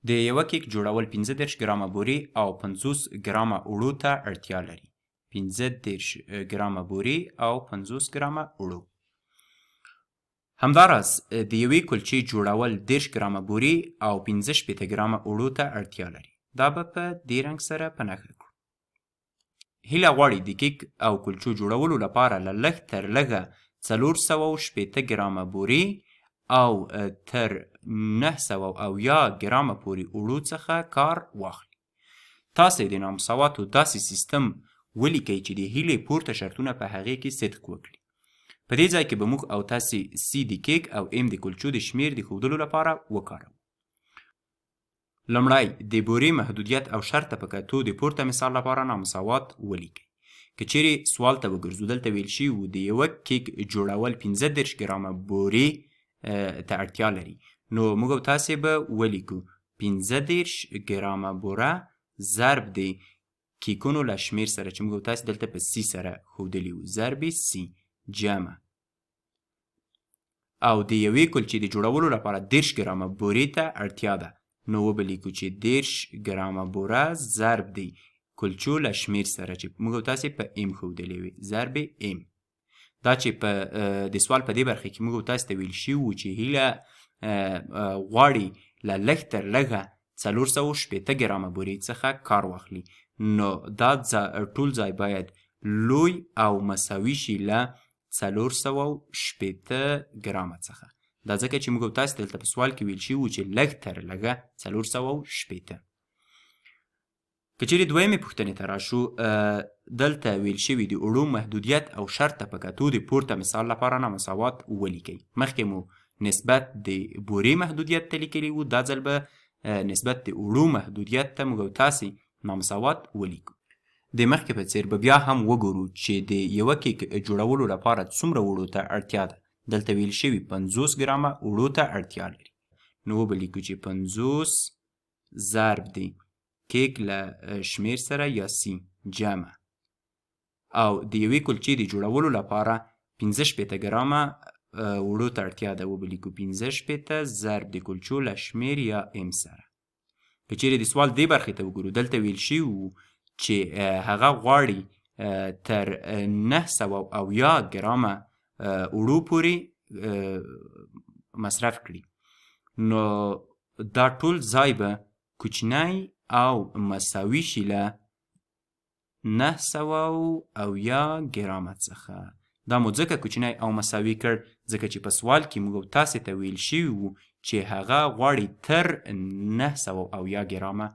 د یوه کیک جوړول 35 ګرامه بورې او 50 ګرامه اوړو ته اړتیا لري. 35 ګرامه بورې او 50 ګرامه اوړو. همداراز د یوې کلچې جوړول 30 ګرامه بورې او 65 ګرامه اوړو ته اړتیا لري. دا به په دې رنګ سره په نښه کړو. هیله غواړي د کیک او کلچو جوړولو لپاره له لږ تر لږه 460 ګرامه بورې او تر 970 ګرامه پورې اوړو څخه کار واخلي. تاسې د نامساواتو داسې سیستم ولیکئ چې د هیلې پورته شرطونه په هغې کې صدق وکړي. په دې ځای کې به موږ او تاسې سی د کیک او ایم د کلچو د شمیر د ښودلو لپاره وکاروو. لومړی، د بورې محدودیت او شرط ته په کتو د پورته مثال لپاره نامساوات ولیکئ. که چیرې سوال ته وګرځو، دلته ویل شوي وو د یوه کیک جوړول 35 ګرامه بورې ته اړتیا لري، نو موږ او تاسې به ولیکو 35 ګرامه بوره ضرب د کیکونو له شمیر سره چې موږ او تاسې دلته په سی سره ښودلي وو، ضرب سی جمع او د یوې کلچې د جوړولو لپاره 30 ګرامه بورې ته اړتیا ده، نو وبه لیکو چې 30 ګرامه بوره ضرب د کلچو له شمیر سره چې موږ او تاسې په ایم ښودلې وې، ضرب ایم. دا چې په د سوال په دې برخې کې موږ او تاسې ته ویل شوي وو چې هیله غواړي له لږ تر لږه 460 ګرامه بورې څخه کار واخلي، نو دا ټول ځای باید لوی او مساوي شي له 460 ګرامه څخه. دا ځکه چې موږ او تاسې دلته په سوال کې ویل شوي وو چې لږ تر لږه 460. که چیرې دویمې پوښتنې ته راشو، دلته ویل شوي د اوړو محدودیت او شرط ته په کتو د پورته مثال لپاره نامساوات ولیکئ. مخکې مو نسبت د بورې محدودیت ته لیکلي وو، دا ځل به نسبت د اوړو محدودیت ته موږ او تاسې نامساوات ولیکو. د مخکې په څیر به بیا هم وګورو چې د یوه کیک جوړولو لپاره څومره اوړو ته اړتیا ده. دلته ویل شوي 50 ګرامه اوړو ته اړتیا لري، نو وبه لیکو چې 50 ضرب د کیک له شمیر سره یا سی جمع او د یوې کلچې د جوړولو لپاره 65 ګرامه اوړو ته اړتیا ده، وبه لیکو 65 ضرب د کلچو له شمیر یا ایم سره. که چیرې د سوال دې برخې ته وګورو، دلته ویل شوي وو چې هغه غواړي تر 970 ګرامه اوړو پورې مصرف کړي، نو دا ټول ځای به کوچنی او مساوي شي له 970 ګرامه څخه. دا مو ځکه کوچنی او مساوي کړ ځکه چې په سوال کې موږ تاسې ته ویل شوي وو چې هغه غواړي تر 970 ګرامه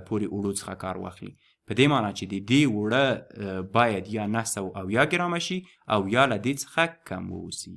پورې اوړو څخه کار واخلي. په دې معنی چې د دې اوړه باید یا 970 ګرامه شي او یا له دې څخه کم واوسي.